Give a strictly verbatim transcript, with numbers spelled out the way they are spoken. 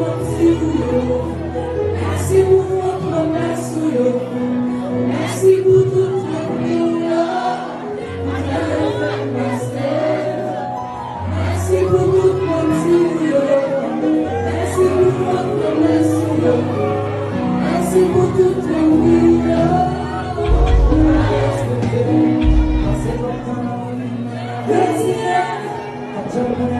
Mèsi pou yo. Mèsi pou pwomès ou yo. Mèsi pou tout pwomi yo. Mwen ta fè pase. Mèsi pou tout pwomi yo. Mèsi pou tout pwomès ou yo. Mèsi pou tout pwomi yo. Mwen ta respekte. Pase kontan. Gratiyè.